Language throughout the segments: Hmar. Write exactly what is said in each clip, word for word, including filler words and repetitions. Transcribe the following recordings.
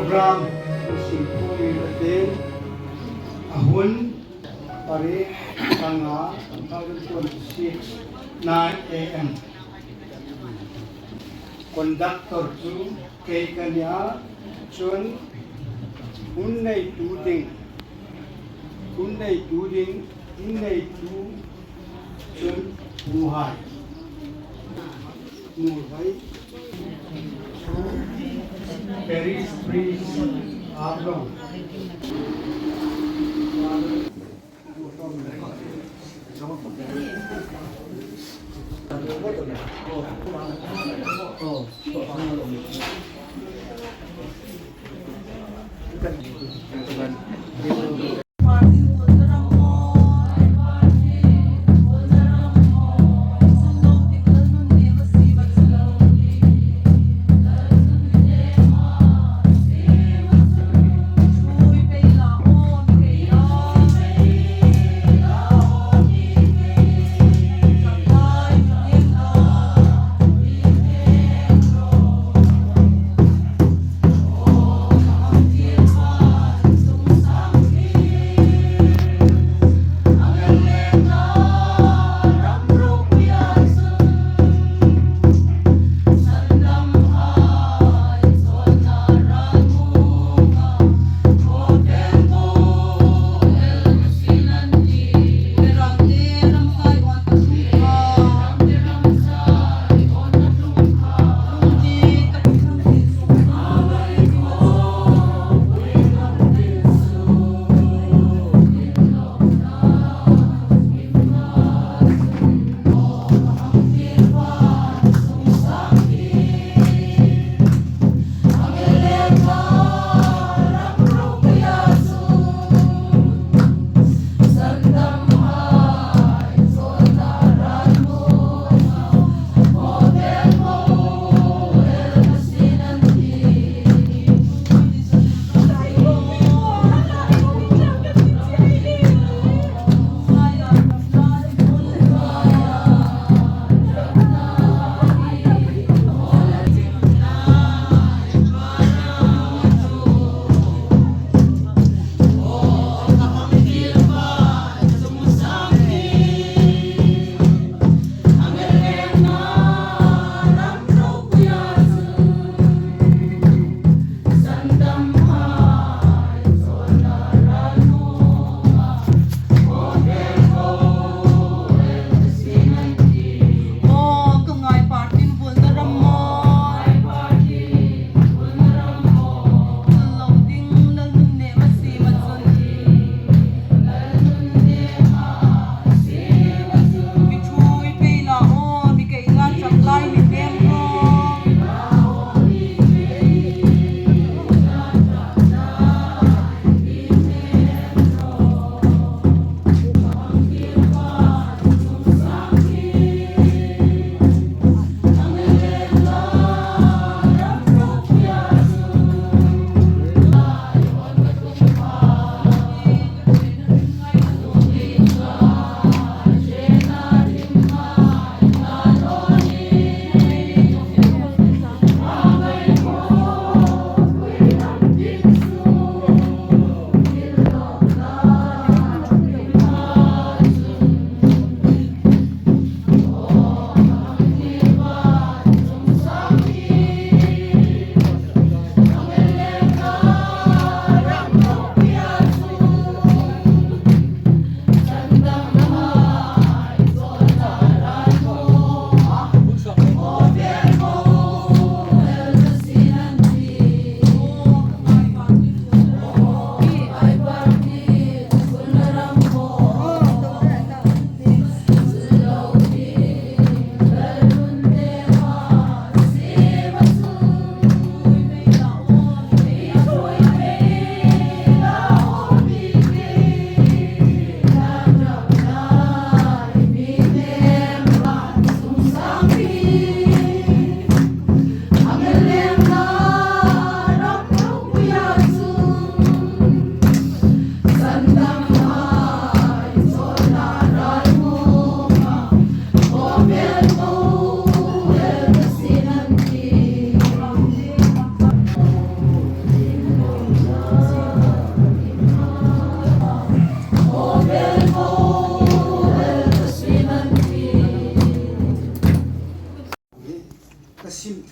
Program sin pui la ten, a hun pari panga, two thousand twenty-six, nine A M. Conductor chu kei ka nia, chun hun neitu ding, hun neitu ding, hun neitu chun Pu Hai. Pu Hai. Parish priest Arlong.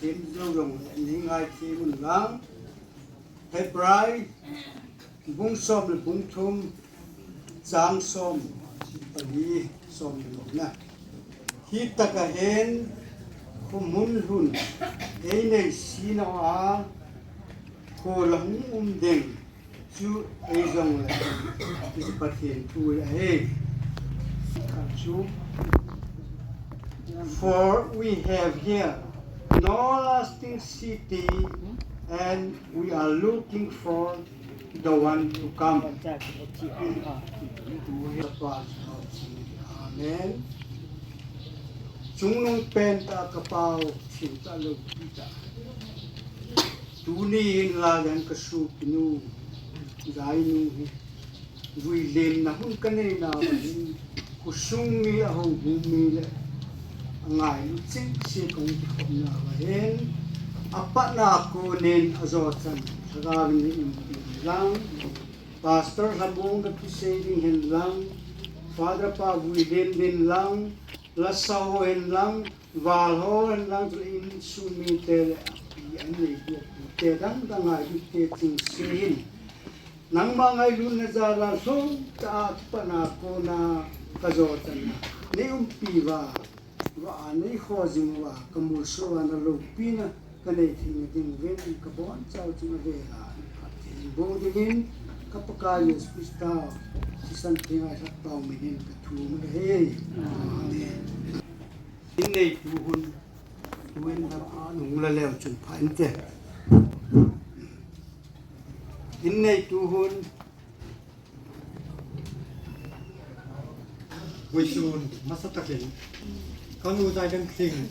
Thiem zo zong le ni ngai thiem un lang. Hebrai bung sawm le bung thum, chang sawm pali, sawm le lona. Hi taka hin khuo hmun hlun ei nei si naw a, khuo la hung um ding chu ei zong le, chu Pathien thu a hei. Chu, for we have here no lasting city, and we are looking for the one to come. Amen. Chungnung pen ta ka pau, thil ta lo pi ta. Tuni hin la dan ka su pinu, zai nu hi. Vui lemna hun ka nei naw hin, khuo sung mi a hung hmu mi le a ngai lu ching si kong ti khom naw hin, a patna ko nen a zo chan, thagavin ni um ti lang, Pastor Hlabung ka ti sei ding hin lang, Father pa vui lem din lang, la sa ho hin lang, val ho hin lang, chu in sung mi te le, an nei bu te dang dang ngai bu te ching si hin. Nangma ngailutna zara hlawm ta a, ki patna kona ka zo tan a. Nei umpi va, va a nei khaw zing va, ka mul so va na lo pi na, ka nei thei na ding ven ka bon chau chung a ve la. Ka thei bo dingin, ka Pakai Yesu Krista, thisan thei ngai hlak tau minin ka thu ma ka hei. Amen. In nei tu hun, tu in la a nung la leu chun pha in te. In nei tu hun. Vawisun hmasa takin ka nu Zaidang Tling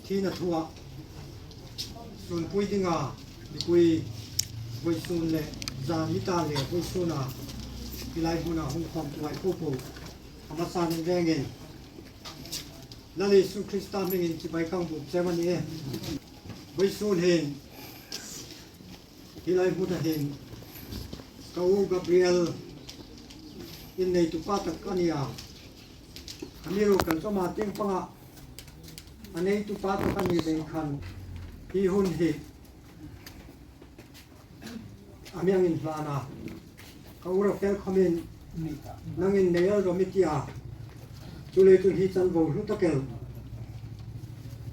thina thua sunpui dinga mipui vawisun le zani ta le vawisuna hi lai hmuna hung khawm tuai po po a hmasa ning vengin Lal Isu Krista hmingin chibai kang buk cheu a nih. Vawisun hin hi lai hmuna hin ka u Gabriel in neitu pa tak a nih a. Amiruokchu ama tieng panga a neitu pa tak a ni lei khan hi hun hi a mi angin hlan a. Ka u Rafael khomin nangin nei el rawh i ti a. Chuleiin hi chan vo hlu tak el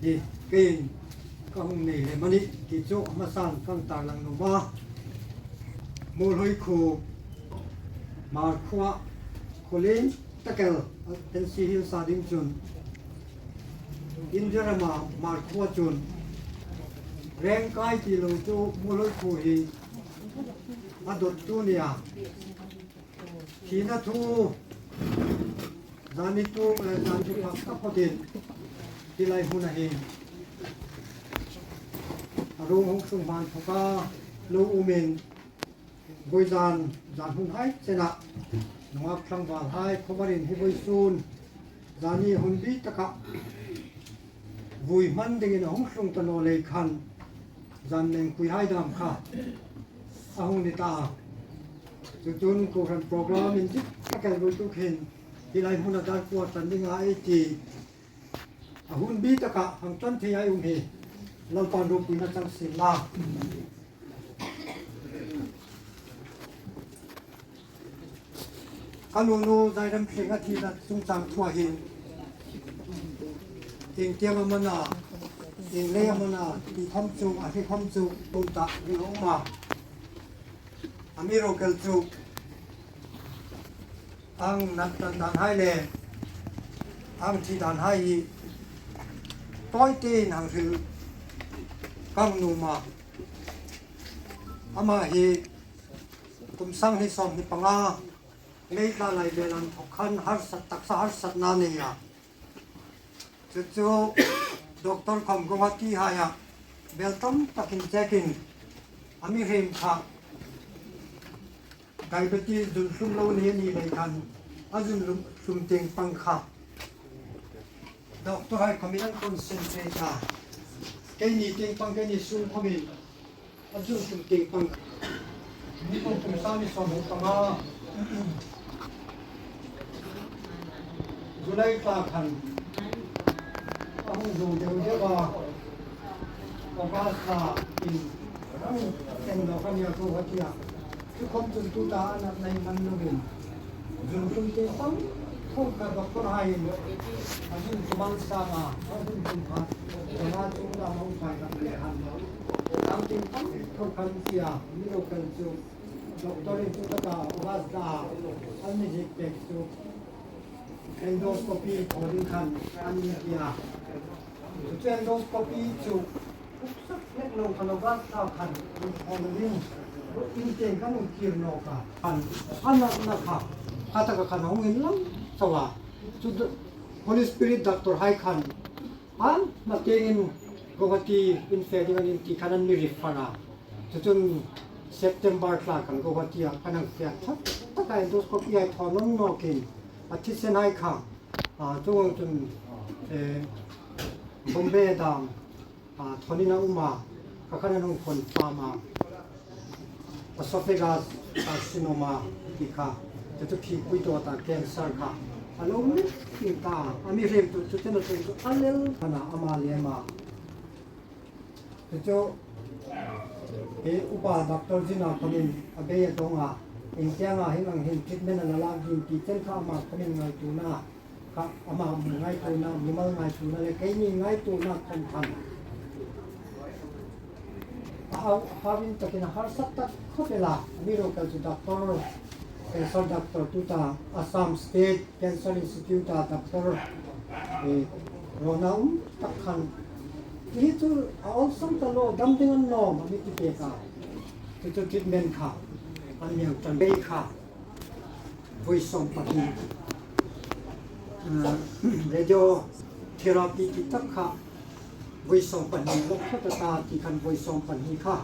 hi keiin ka hung nei lem a nih ti chu a hmasan kan tarlang nuom a. Muolhoi khuo, Hmar khuo, khuo lien tak el, N C Hills a ding chun India rama Hmar khuo chun Rengkai ti lo chu Muolhoi khuo hi a dawttu a nih a. Thina thu zani tu, eh, zani tu phak ka photin hi lai hmuna hin a ruong hung sung hman thawka lo umin vawizan zan hung hai chena nungak tlangvalhai khawvarin hi vawisun zani hun bi taka vui hman dingin a hung tlung ta naw lei khan zan nengpuihai dam kha a hung ni ta. Chu chun kohran program indik tak el vawituk hin hi lai hmuna dar kuo tan dinga ei ti a hun bi taka hang tan thei a um hi Lalpan ropuina chang sien la. Ka nunu Zaidam Tling a thina chungchang thua hin ieng tieng am a na, ieng lei am a na ti khom chu, a hre khom chu tum ta ring a um a. Amiruokchu ang natna danhai le ang thi danhai hi tawi tein hang hril ka nuom a. Ama hi kum sang hni sawmhni panga May thla lai vel an thawk khan harsat, taksa harsatna a nei a. Chu chu doctor khawm Guwahati haia bel tam takin check-in a mihriem kha diabetes zun hlum lo ni a ni lei khan a zun hlum, hlum tieng pang kha doctor hai khawmin an concentrate a. Keini tieng pang, keini sung khawmin a zun hlum tieng pang. Ni kum kum sang hni sawmhni panga July thla khan a hung zo deu deu a. August la in, en lo kan ya ko hatia. Chu khom chun tuta a natna hi man lovin, zun tum te pang, khom ka doctor hai in, a zun tum ang sanga, a zun tum kha, a zun tum la mong pai ka le han lo. Ang tin pang, khom kan sia, mi lo kan chu, doctor in tuta ka, August la, an mi zik pek chu, endoscopy thaw ding khan, an mi tia. Chu endoscopy chu, uk sak hlek lo khan August la khan, in thaw ding, in tieng kan um kir nawk a. Khan, a natna kha, kha taka khan a hung inlang chau a. Chu do-, Holy Spirit doctor hai khan, a natna tiengin Guwahati in fe ding an in ti khan an mi refer a. Chu chun September thla khan Guwahati-a kan hang fe a. Ṭha taka endoscopy hai thaw nawn nawkin, a thisen hai kha, a, chuong chun, eh, Bombay dam, a, thawnin a um a, kha khan an hung confirm a. Esophagus carcinoma ti kha, chu chu phipui dawta cancer kha. A lo mi ti ta, a mi hrem tu chu chen a chen chu a lel ana ama lem a. Chu chu, e, upa doctor zina panin a bei a dong a, in tianga hin ang hin treatment ana lak ding ti chen kha ama panin ngaituona, kha ama ngaituona, mimal ngaituona le keini ngaituona kan than. A, a, a vin takin a harsa tak khawp el a, mi ro kal chu doctor, cancer doctor tuta, Assam State Cancer Institute-a doctor, eh, rona um tak khan. Hi chu a awlsam ta lo, dam ding an nawm, a mi ti pek a. Chu chu treatment kha, an mi hang ṭan bei kha. Vawi sawm pahni. Eh, radiotherapy ti tak kha. Vawi sawm pahni, lawk khawp a ta ti khan vawi sawm pahni kha.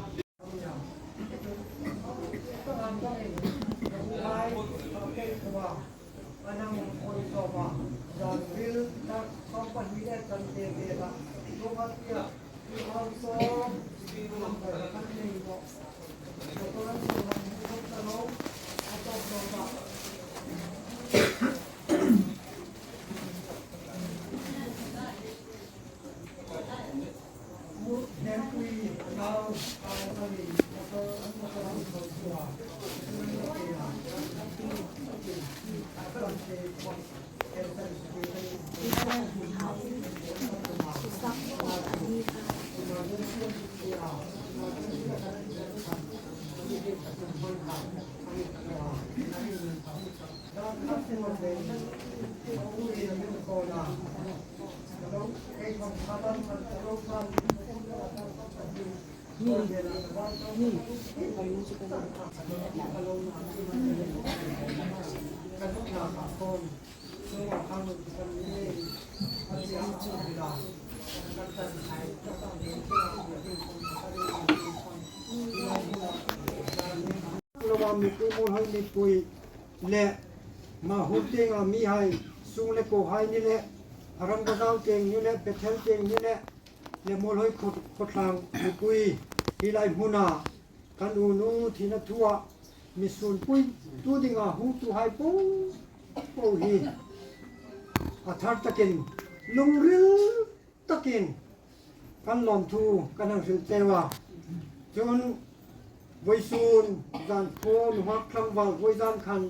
Lova mipui, Muolhoi mipui le Mahur tienga mihai, sung le kuo hai ni le, Aram Bazar tieng ni le, Bethel tieng ni le, le Muolhoi khaw-, khawthlang mipui, hi lai hmuna kan unu thina thua mi sunpuitu dinga hungtuhai po po hi a thar takin lungril takin kan lawmthu kan hang hril cheu a. Chun vawisun zan khuo nunghak tlangval vawi zan khan,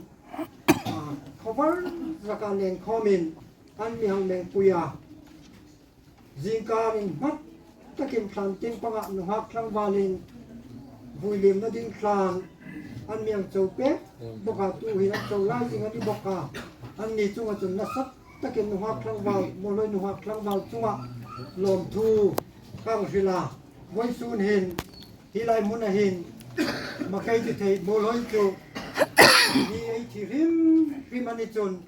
a, khawvar zaka leng khawmin an mi hang mengpui a. Zingkar inhmat takin thlan tieng panga nunghak tlangvalin vui liemna ding thlan an mi hang cho pek bawk a, tu hin an cho lai zing a ni bawk a. Anni chunga chun nasa takin nunghak tlangval, Muolhoi nunghak tlangval chunga lawmthu kan hril a. Vawisun hin, hi lai hmuna hin, makei ti thei Muolhoi chu mi ei thi hrim hrim a ni chun,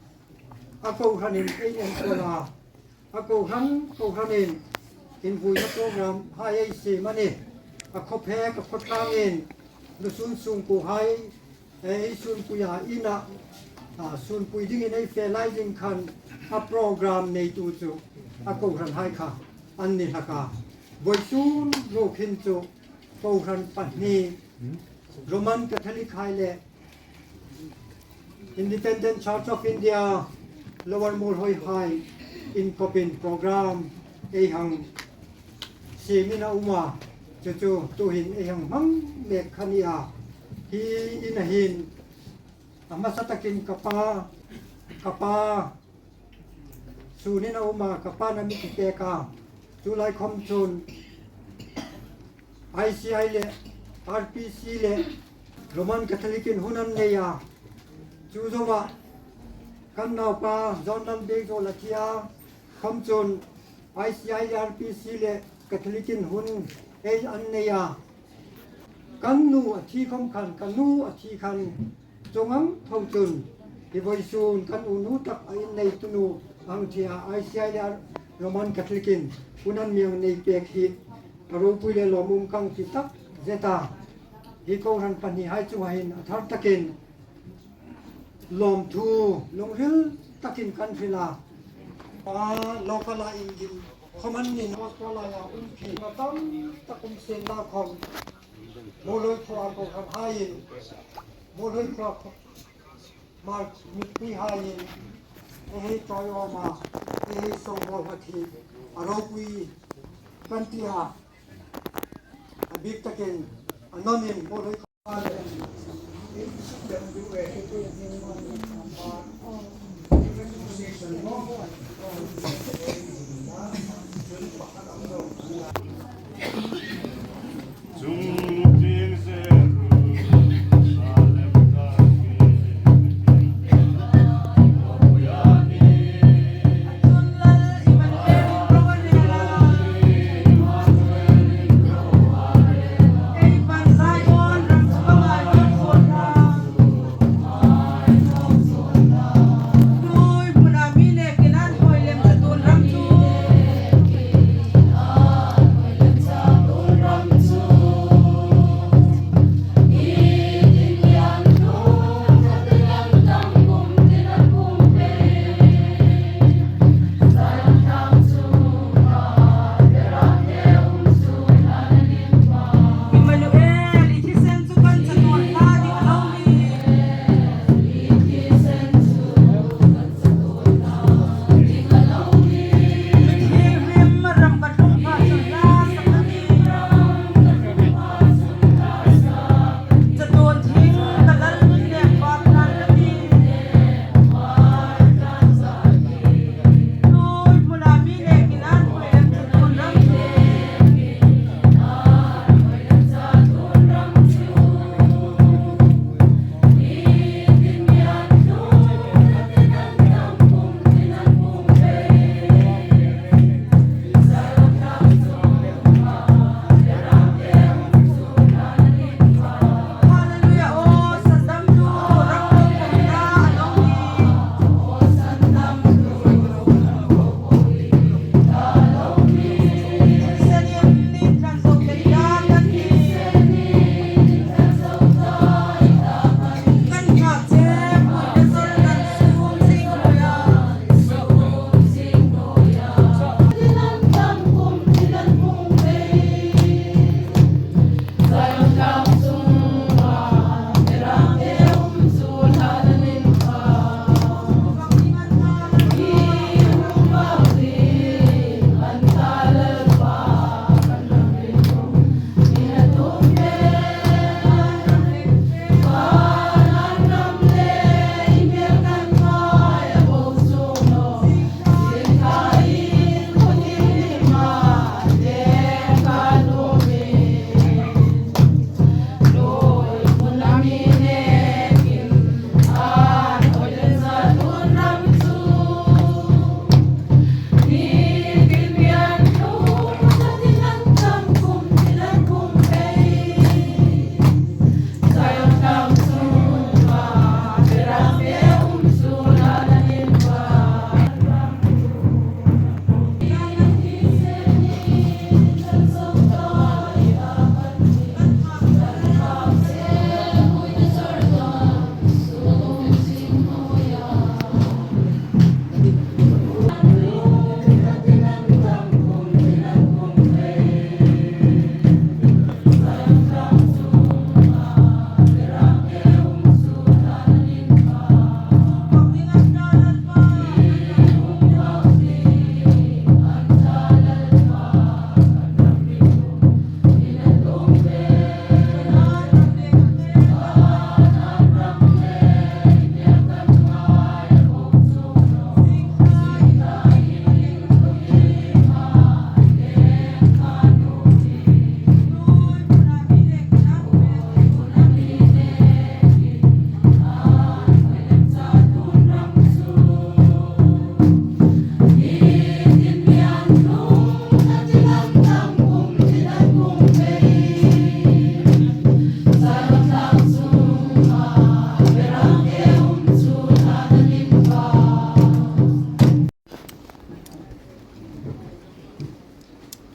a kohranin ei enkawl a. A kohran, kohranin invuina program hai ei siem a nih. A khawphek, a khawtlangin, nusun sungkuohai, eh, ei sunpui a, ina, a, sunpui dingin ei fe lai zing khan a program neitu chu a kohranhai kha an ni hlak a. Vawisun ruok hin chu kohran pahni, Roman Catholic hai le Independent Church of India, Lower Muolhoi hai inkopin program ei hang Hi mina uma, chu chu tuhin ei hang hmang mek kha ni a. Hi ina hin, a hmasa takin ka pa, ka pa, sunin a um a, ka pa'n a mi ti pek a. Chu lai khom chun I C I le R P C le Roman Catholic-in hun an nei a. Chu zoa kan naupa John Lalbiekzuol a thi a, khom chun I C I le R P C le Catholic-in hun ei an nei a. Kan nu a thi khom khan, kan nu a thi khan, chuong ang tho chun, hi vawisun kan unu tak a inneitunu a hang thi a, I C I le Roman Catholic-in hun an mi hang nei pek hi, a ropui le lawmum ka hang ti takzet a. Hi kohran pahnihai chunga hin a thar takin lawmthu lungril takin kan hril a. A, local-a indin khom an ni naw, Australia-a um khi a tam tak um sienla khom, Muolhoi khuoa kohranhaiin, Muolhoi khuoa kho-, Hmar mipuihaiin, ei hei chawiawm a, ei hei sawngbawl nghat hi a ropui kan ti a, a bik takin a nawmin Muolhoi khuoa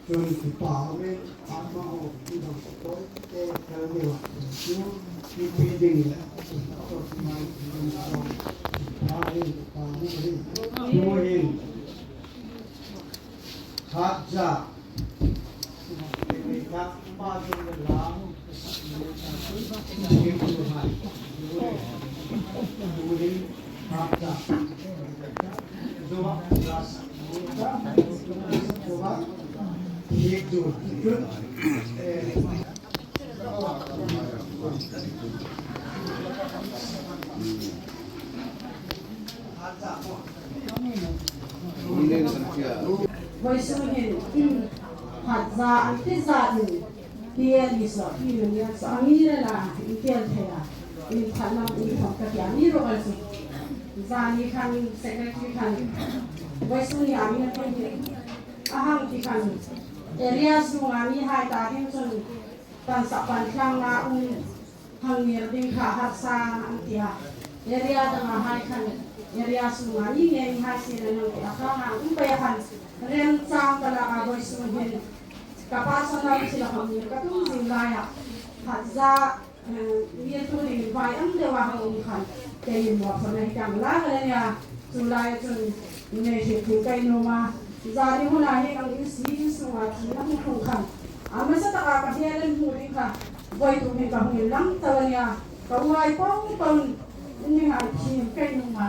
Chun kipa umin, ama o, kidang ko, te, tel ni wa, chu, kipi ding le, ko, mai, ko, pa, in, pa, ni, ko, in. Khat za. Ka, pa, ding le, la, Vawisun hin, khat za an ti za in, Pi Elisa, Pi Elisa, a mi le la, in tel thei a, in khat lam, in thawk ka ti a, mi ro kal si. Zani khan, secretary khan, vawisun ni a mi na khan hi, a hang ti khan, area sunga mihai ta ding chun, pan sa pan tlang na um, hang ngir ding kha harsa an ti a. Area danga hai khan, area sunga mi nge mi hai si le nang ti a kha hang um pei a khan, remchang ka la a vawisun hin. Ka personal thil a hang ngir ka tum zing lai a. Khat za, eh, ngirtu ding vai am deu a hang um khan. Kei in mo phone hi kang la ka le nia. Chu lai chun, nei hriet thil ka nuom a. Zani huna hi ang in si in sunga thil a hung tlung khan. A hmasa taka ka hmel an hmu ding kha. Vawituk hin ka hung inlang ta a nia. Ka uai pawng pawng in mi ngai thiem ka nuom a.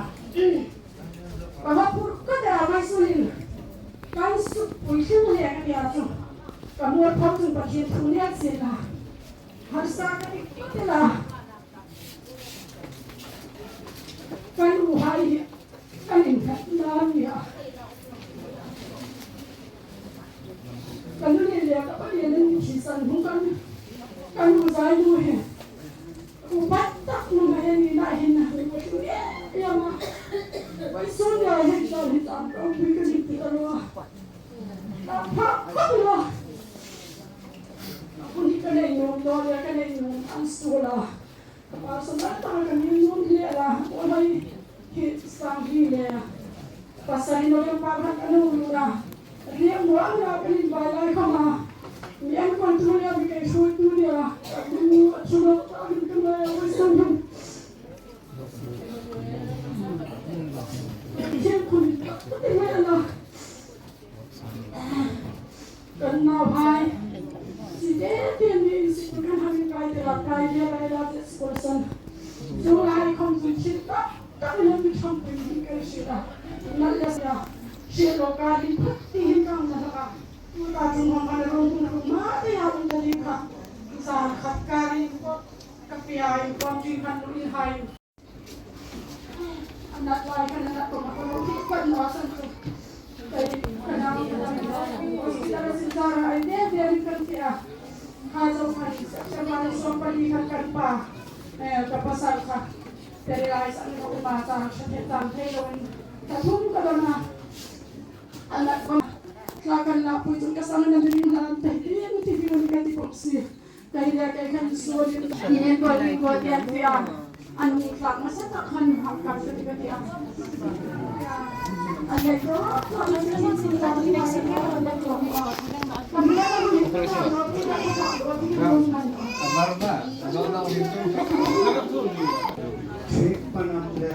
Ka va phur ka ta a vawisun hin. Kan suk pui thil le ka nia chu. Ka mual phawt chun Pathien thu ni a sin la. Harsa ka ti ka ti la. Kan u hai hi, kan innghatna a nia. Kan u le le ka pa le nan thi san hung kan, kan u zai nu hi. Upat tak nu ma en ni na hin na ni ko tu ye, ya ma. Vawisun ya hin sa hin tam ka u pui ka ni ti ka lo. Ka pha ka lo. Ka pun hi ka nei nuom lo le ka nei nuom an su la. Ka pa sa na ta ka ni nuom le la. O hai hi sang hi le. Pasari no ka pa ka no lu la. Ri mo ang la ka ni ba lai ka ma. Mi an kon tu le mi ka su tu le la. Ka ni a su lo ka ni ka ma ya wa sa ni. Hi kun ka ni la. Kan nauhai. Si te te ni si kan hang kai te la kai te la la te school san. Chu lai khom chu chit ta ta ni mi chom pe ni kai si la. Na la sa. Si lo ka ni phat ti hin kang na ka. Tu ta chung hong kan ro kun ro ma te ya un ta ni ka. Sa khat ka ri ko ka pi ai ko ti kan lu in hai. Kei le kei khan suolin. Inen ko ling ko tiang tia. An hung tlak hmasa tak khan hang kar ka ti ka tia. An le ko, ko na ni ni ni ka ni ni ni ka ni ni. Thik panam le.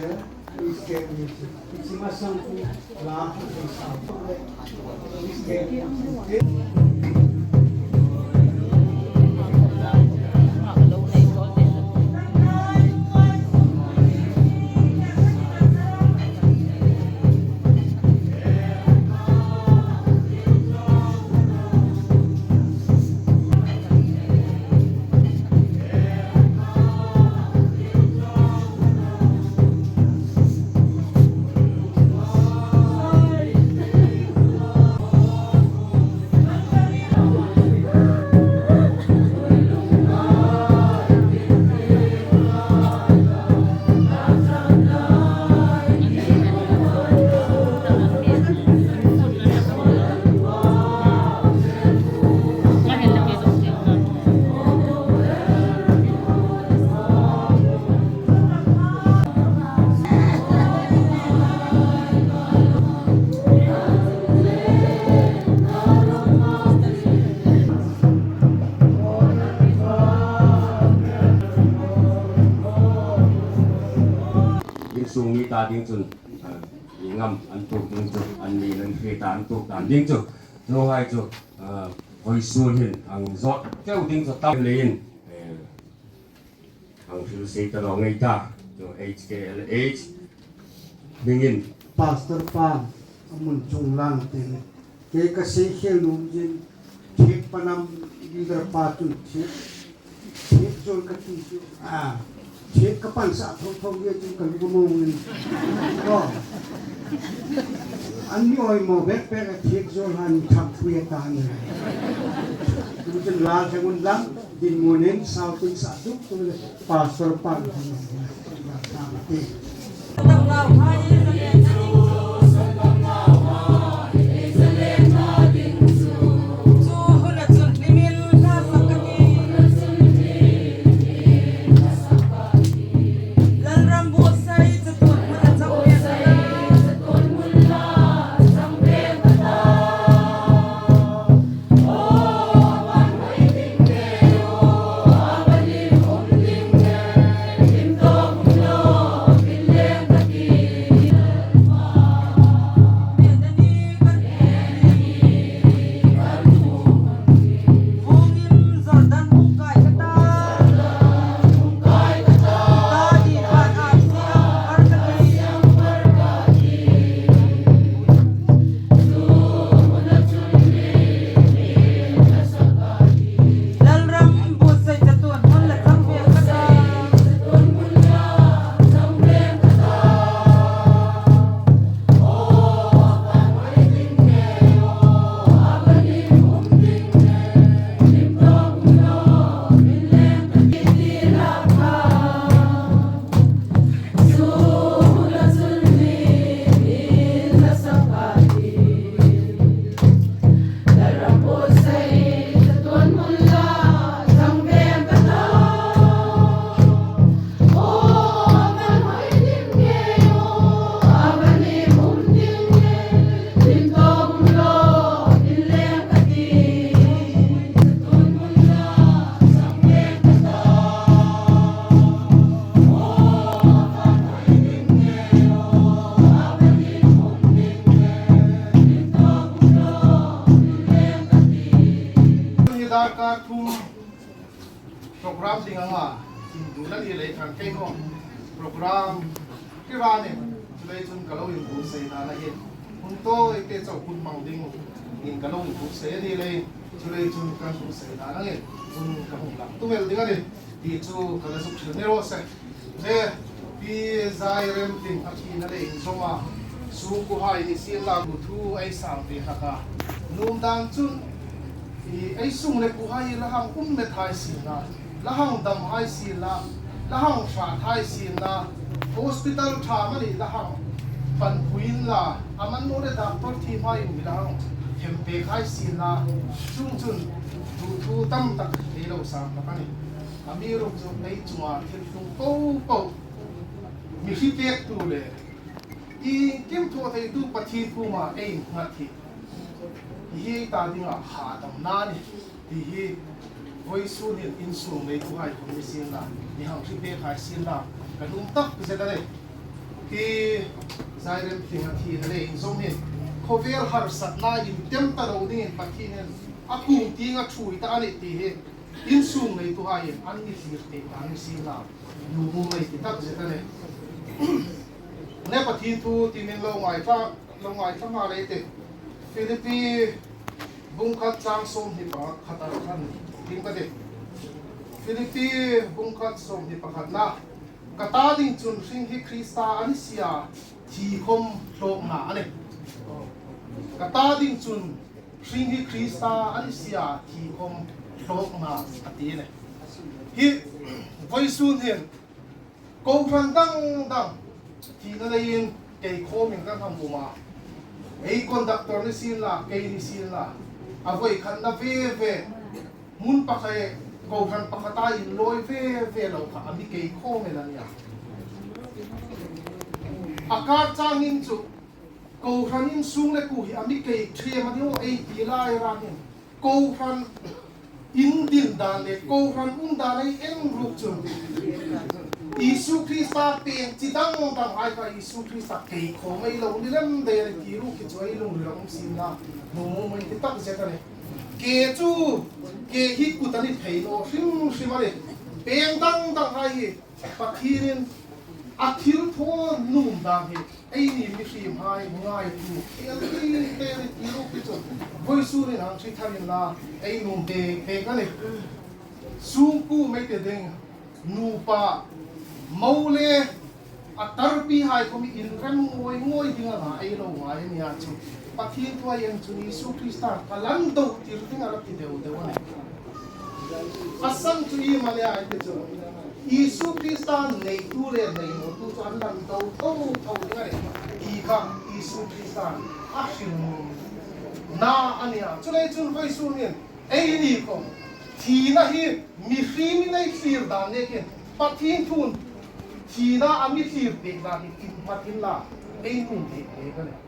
ta ding chun, eh, ieng am an tuok ding chu, an ni nan hre ta an tuok dan ding chu, chuonghai chu, eh, vawisun hin hang zawt tleu ding chu tam leiin, eh, hang hril sei ta rawh ngei ta, chu H K L H hmingin. Pastor pa, a hmun chunglang tin, kei ka sei khel nuom zing, thiek panam leader pa chun thiek, thiek zawl ka ti chu, a, thiek ka pan sa thong thong ve chun ka lung a mong in. Aw. An mi awi maw bek bek a thiek zawl han tham pui a ta ni. Chu chun Lal Thangun lam, dinmun in sau tin sa duk tu le. Pastor pan. Darkar thum program ding anga inbuoina ni lei khan kei khawm program kira ni, chuleiin chun ka lo inbuotsai dan a hin hun tawi te chau hun hmang dingin ka lo inbuotsai a ni lei, chuleiin chun ka inbuotsai dan angin hun ka hung lak tum el ding a nih ti chu ka la zuk hril ni raw se. Le, Pi Zairemtling a thina le inzawma, sungkuohai ni sien la, bu thu ei sang ve hlak a. Nuom dan chun, i, ei sung le kuohai la hang um met hai sien la, la hang dam hai sien la, la hang hrat hai sien la, hospital ṭha mani la hang panpui inla, a man naw le doctor thiem hai mi la hang thempek hai sien la, chuong chun bu thu tam tak ei lo sang hlak a nih. Amiruokchu ei chunga thil tlung po po mi hre pektu le iengkim thaw theitu Pathien kuoma ei innghat hi, hi ei ta dinga hadamna a nih ti hi vawisun hin insung neipuhai khawm ni sien la, mi hang hre pek hai sien la, ka nuom tak zet a nih. Pi Zairemtling a thina le inzawm hin khawvel harsatna intem ta lo dingin Pathienin a kuom tieng a ṭhuoi ta a nih ti hi insung neipuhai an mi thlir thei ta ni sien la, nuom um ei ti tak zet a nih. Le, Pathien thu ti min lo ngai ta, lo ngai ta nghal ei tih. Philippi bung khat chang sawmhni pakhat a khan ding ka tih. Philippi bung khat sawmhni pakhatna, ka ta ding chun hring hi Krista a ni si a, thi khawm hlawkna a nih. Ka ta ding chun hring hi Krista a ni si a, thi khawm hlawkna a ti a nih. Hi vawisun hin kohran dang dang thina leiin kei khawmin kan hang um a. Ei conductor ni sien la, kei ni sien la, a voi khatna ve ve, hmun pakhat, kohran pakhata inlawi ve ve lo kha a mi kei khawm el a nih a. A kar changin chu, kohran insung le kuo hi a mi kei ṭhiem a ni aw ei ti lai ran hin, kohran indin dan le kohran um dan ei en ruok chun, Isu Krista peng chi dang dang hai kha Isu Krista kei khom ei lo ni lem dai a nih ti ruok hi chu ei lungrila um sien la, nuom ei ti takzet a nih. Ke chu, ke hi kut a ni thei naw hrim hrim a nih. Peng dang dang hai hi Pathienin a thilthaw nuom dang hi eini mihriemhai ngaituo khel ding te ni ti ruok hi chu vawisun hin hang hriet thar inla, ei nuom bek bek a nih. Sungkuo mei te ding, nupa, mo le a tarpihai khom inrem ngawi ngawi ding a la ei lo ngai a nih a chu. Pathien thu a en chun Isu Krista ka la indotir ding a la ti deu deu a nih. A san chu iem a nih a ti chu, Isu Krista neitu le neinawtu chu an la indo tho tho ding a nih. Ti kha Isu Krista a hril nuom na a nih a. Chuleiin chun vawisun hin eini khom thina hi mihriemhai thlir dan nekin Pathien thun thina a mi thlir pek dan hi inhmang inla, ei nuom bek bek a nih.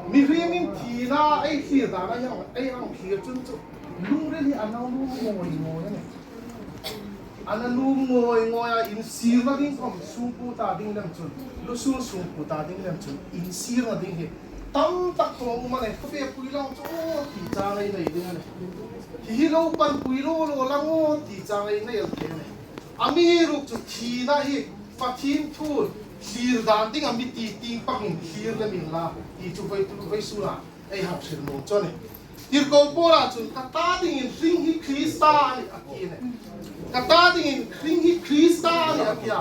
Mihriemhai thina ei thlir dan a hang, ei hang thlir chun chu lungril hi a na nuom ngawi ngawi a nih. A na nuom ngawi ngawi a, insirna ding khom sungkuo ta ding lem chun, lusun sungkuo ta ding lem chun insirna ding hi tam tak khom um a nih. Khawpui pui lang chu ti chang ei nei ding a nih. Hi hi lo pan pui lo lo lang aw ti chang ei nei el thei a nih. Amiruokchu thina hi Pathien thu thlir dan ding a mi ti tieng pangin thlir lem inla ti chu voi tu voi suna ei hang hril nuom chu a nih. Tirko Paula chun ka ta dingin hring hi Krista a nih a ti a nih. Ka ta dingin hring hi Krista a nih a ti a.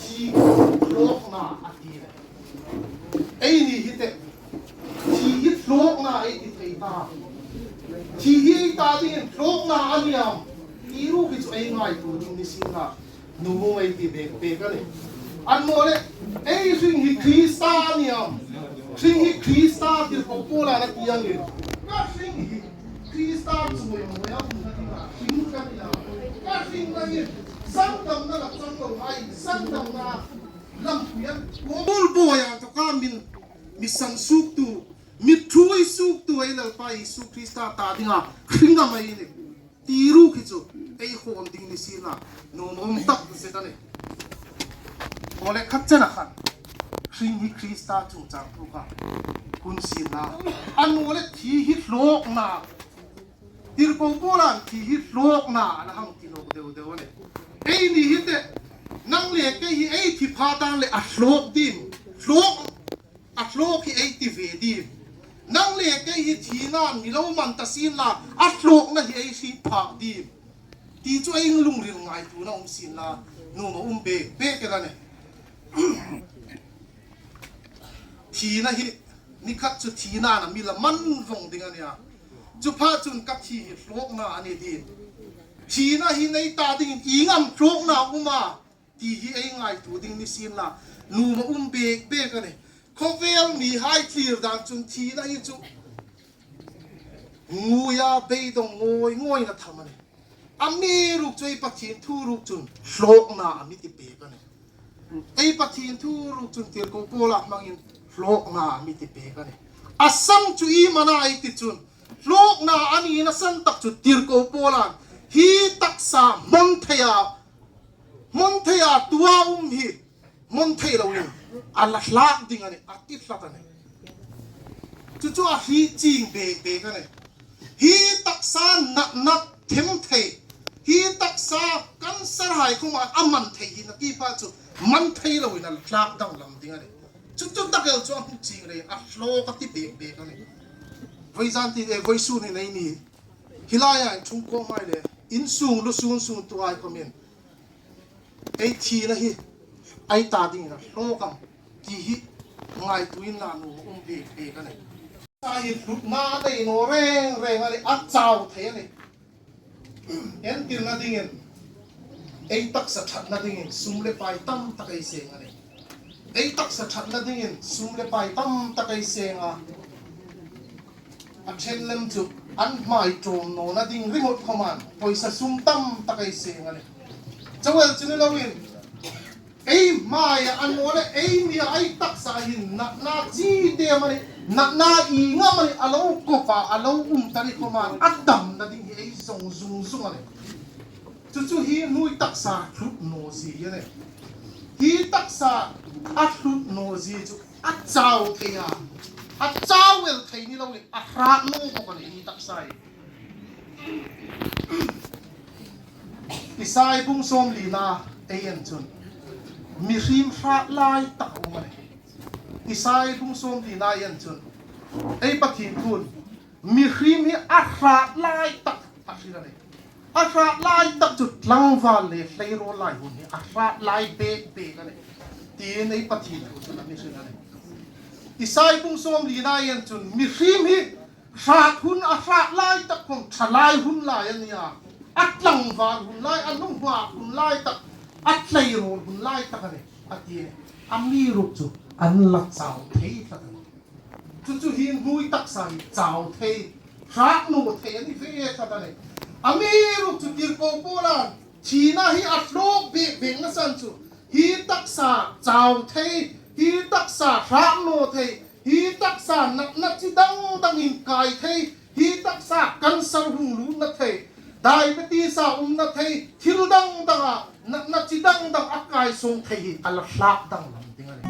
Thi hlawkna a ti a nih. Eini hi te, thi hi hlawkna ei ti thei ta. Thi hi ei ta dingin hlawkna a ni am ti ruok hi chu ei ngaituo ding ni sien la, nuom ei ti bek bek a nih. Annawleh, ei hring hi Krista a ni am? Hring hi Krista Tirko Paula'n a ti angin, ka hring hi Krista chu ei ngawi a umna dinga hring ka ni a. Ka hringna hi sandamna lak chang lo hai, sandamna lampui a, Paul boi a tawka min, mi sansuoktu, mi ṭhuoi suoktu ei Lalpa Isu Krista ta dinga hring am ei nih ti ruok hi chu ei hawm ding ni sien la, nuom a um takzet a nih. Aw le, khat chena khan hring hi Krista chungchang thu kha hun sien la, annawleh thi hi hlawkna, Tirko Paula'n thi hi hlawkna a la hang ti nawk deu deu a nih. Eini hi te, nang le kei hi ei thi pha dan le a hlawk dim, hlawk, a hlawk hi ei ti ve dim. Nang le kei hi thina mi lo man ta sien la, a hlawkna hi ei hriet phak dim ti chu ei lungril ngaituona um sien la, nuom a um bek bek el a nih. Thina hi, ni khat chu thina'n a mi la man vong ding a nih a. Chu pha chun ka thi hi hlawkna a ni dim. Thina hin ei ta dingin ieng am hlawkna um a ti hi ei ngaituo ding ni sien la, nuom a um bek bek a nih. Khawvel mihai thlir dan chun thina hi chu nguia beidong ngawi ngawi a tham a nih. Amiruokchu ei Pathien thu ruok chun hlawkna a mi ti pek a nih. Ei Pathien thu ruok chun Tirko Paula hmangin hlawkna a mi ti pek a nih. A san chu iem a na ei ti chun, hlawkna a nina san tak chu Tirko Paula'n hi taksa hmang theia, hmang theia tua um hi hmang thei loin a la thlak ding a nih, a ti tlat a nih. Chu chu a hriet chieng bek bek a nih. Hi taksa natna them thei, hi taksa cancer hai khawma a man thei hi na ti pha chu man thei loin a la thlak danglam ding a nih. Chu chu tak el chu a hmu chieng leiin a hlawk a ti bek bek a nih. Voi zan ti, eh, vawisun hin eini hi laia inchung khawm hai le, insung lusun sungtu hai khawmin ei thina hi ei ta dingin a hlawk am ti hi ngaituo inla, nuom a um bek bek a nih. Sa hi hlutna a nei naw reng reng a nih, a chau thei a nih. Entirna dingin, ei taksa ṭhatna dingin sum le pai tam tak ei seng a nih. Ei taksa ṭhatna dingin sum le pai tam tak ei seng a. A ṭhen lem chu an hmai ṭawm nawna ding ringawt khawmin pawisa sum tam tak ei seng a nih. Chu el chu ni loin, ei hmaia, annawleh ei nia, ei taksa hin natna chi te amanih, natna ieng amanih a lo kawp a, a lo um ta ni khawmin a damna ding hi ei zong zung zung a nih. Chu chu hi hnuoi taksa hlut naw zie a nih. Hi taksa a hlut naw zie chu a chau thei a, a chau el thei ni loin a hrat naw bawk a nih hi taksa hi. Isai bung sawmlina ei en chun mihriem hrat lai tak a um a nih. Isai bung sawmlina ei en chun ei Pathien thu'n mihriem hi a hrat lai tak a hril a nih. A hrat lai tak chu tlangval le hleirawl lai hun hi a hrat lai bek bek a nih, tiin ei Pathien thu'n a mi hril a nih. Isai bung sawmlina ei en chun mihriem hi hrat hun, a hrat lai tak khom ṭhalai hun lai a nih a, a tlangval hun lai, a nunghak hun lai tak, a hleirawl hun lai tak a nih, a ti a nih. Amiruokchu an la chau thei tlat a nih. Chu chu hi hnuoi taksa hi chau thei, hrat naw thei a ni ve tlat a nih. Amiruokchu tirko Paula'n thina hi a hlawk bek bek nasan chu hi taksa chau thei, hi taksa hrat naw thei, hi taksa natna chi dang dang inkai thei, hi taksa cancer hung lutna thei, diabetes a umna thei, thil dang dang a natna chi dang dang a kai sawng thei hi a la hlak danglam ding a nih.